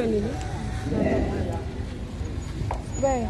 Nini? Wewe.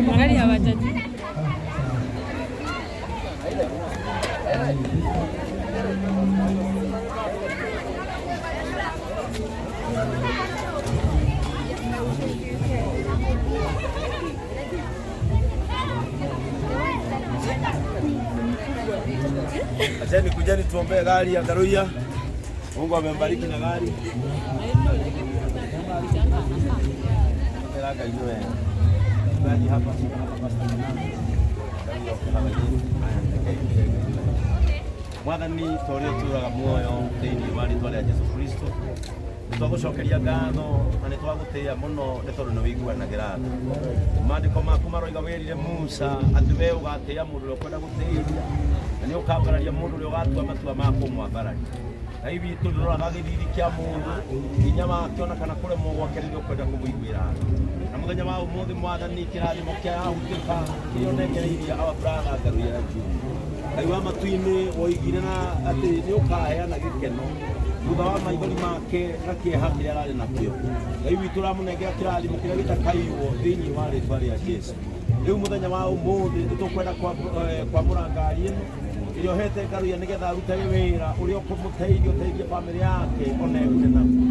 Magari hawajaji. Acheni kujeni tuombee gari ya Ngaruiya. Mungu amembariki na gari. Gari hapa Mwathani ta ũrĩa ũtũraga muoyo thĩinĩ wa rĩtwa rĩa Jesu Kristo, nĩ twagũcokeria ngatho na nĩ twagũtĩĩa mũno nĩ tondũ nĩ wĩiguanagĩra tha. Maandĩko maku maroiga wĩrire Musa atĩ we ũgatĩĩa mũndũ ũrĩa ũkwenda gũtĩithia na nĩ ũkambararia mũndũ ũrĩa ũgatua matua ma kũmwambararia. Ngai witũ, ndũroraga gĩthithi kĩa mũndũ, hinya wake ona kana kũremwo gwake rĩrĩa ũkwenda kũmũiguĩra tha. Na mũthenya wa ũmũthĩ, Mwathani, kĩrathimo kĩa yahutĩka kĩrĩa ũnengereirie our brother Ngaruiya Junior. Ngai wa matu-inĩ, woigire na atĩ nĩ ũkaheana gĩkeno thutha wa maithori make na kĩeha kĩrĩa ararĩ nakĩo. Ngai witũ, ũramũnengera kĩrathimo kĩrĩa gĩtakaiywo thĩinĩ wa rĩtwa rĩa Jesu. Rĩu mũthenya wa ũmũthĩ nĩ tũkwenda kwamũra ngari ĩno ĩrĩa ũhete Ngaruiya nĩgetha arutage wĩra ũrĩa ũkũmũteithia, ũteithie bamĩrĩ yake ona egune naguo.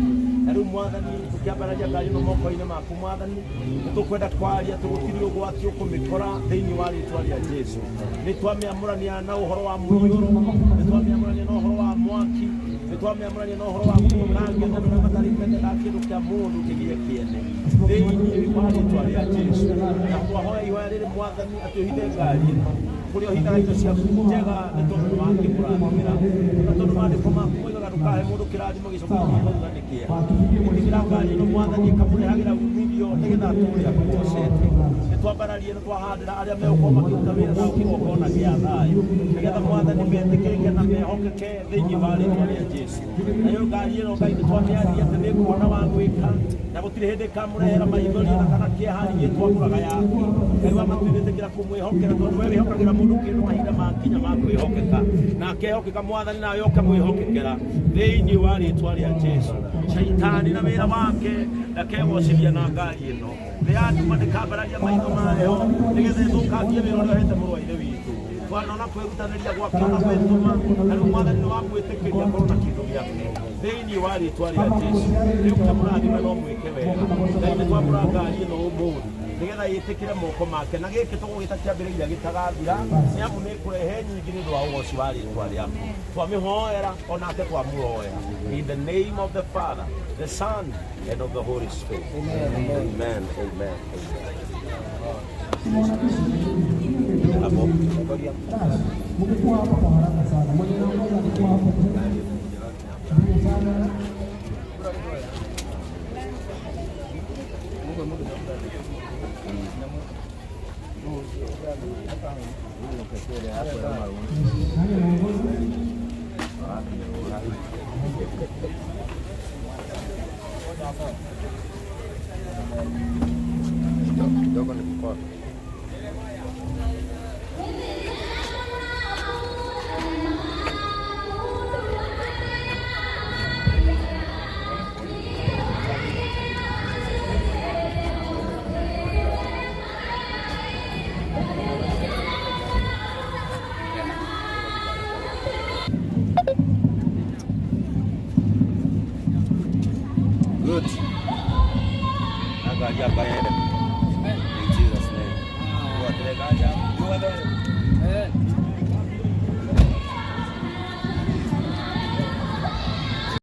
Na rĩu, Mwathani, tũkĩambararia ngari ĩno moko-inĩ maku, Mwathani, nĩ tũkwenda kwaria atĩ gũtirĩ ũgwati ũkũmĩkora thĩinĩ wa rĩtwa rĩa Jesu. Nĩ twamĩamũrania na ũhoro wa mũiyũro, nĩ twamĩamũrania na ũhoro wa mwaki, nĩ twamĩamũrania na ũhoro wa gũthũkangia na andũ arĩa matarĩ mendaga kĩndũ kĩa mũndũ kĩgĩe kĩene thĩinĩ wa rĩtwa rĩa Jesu. Na twahoya ihoya rĩrĩ, Mwathani, atĩ ũhithe ngari ĩno kũrĩa ũhithaga indo ciaku njega, nĩ tondũ nĩ wakĩmũrathimĩra, na tondũ maandĩko maku moigaga ndũkahe mũndũ kĩrathimo gĩcoke gũthiĩ thutha nĩ kĩeha. Ĩtĩkĩra ngari ĩno, Mwathani, ĩkamũrehagĩra umithio nĩgetha atũũre akũgocete. Nĩ twambararie na twahandĩra arĩa megũkorwo makĩruta wĩra nao kĩgongona gĩa thayũ, nĩgetha, Mwathani, metĩkĩrĩke na mehokeke thĩinĩ wa rĩtwa rĩa Jesu. Nayo ngari ĩno, Ngai, nĩ twamĩaria atĩ nĩ kuona wa gwĩka na gũtirĩ hĩndĩ ĩkamũrehera maithori ona kana kĩeha ningĩ twamũraga yake. Ngai wa matu-inĩ, ĩtĩkĩra kũmwĩhokera, tondũ we wĩhokagĩra mũndũ kĩndũ mahinda makinya ma kwĩhokeka na akehokeka, Mwathani, nawe ũkamwĩhokekera thĩinĩ wa rĩtwa rĩa Jesu. Caitani na wĩra wake ndakegocithia na ngari ĩno. Thĩ ya nduma ndĩkambararia maitho mayo nĩgetha ĩthũkangie wĩra ũrĩa ũhete mũrũ wa ithe witũ. Twanona kwĩrutanĩria gwake ona gwĩtũma, na rĩu, Mwathani, nĩ wamwĩtĩkĩria akorwo na kĩndũ gĩake thĩinĩ wa rĩtwa rĩa Jesu. Rĩu kĩmũrathime no mwĩke wega. Ngai, nĩ twamũra ngari ĩno ũmũthĩ nĩgetha ĩtĩkĩre moko make, na gĩkĩ tũgũgĩta kĩambĩrĩria gĩtagathira, nĩ amu nĩ kũrehe nyingĩ nĩ ũndũ wa ũgoci wa rĩtwa rĩaku. Twamĩhoera onake twamũhoera in the name of the Father, the Son and of the Holy Spirit. Amen, amen, amen. Hapo. Mkikuwa hapa kwa haraka sana. Mwenye anaongoza alikuwa hapo mbele sana. Nani anaongoza? Kidogo ni kukoa. Good. Angalia hapa. In Jesus' name.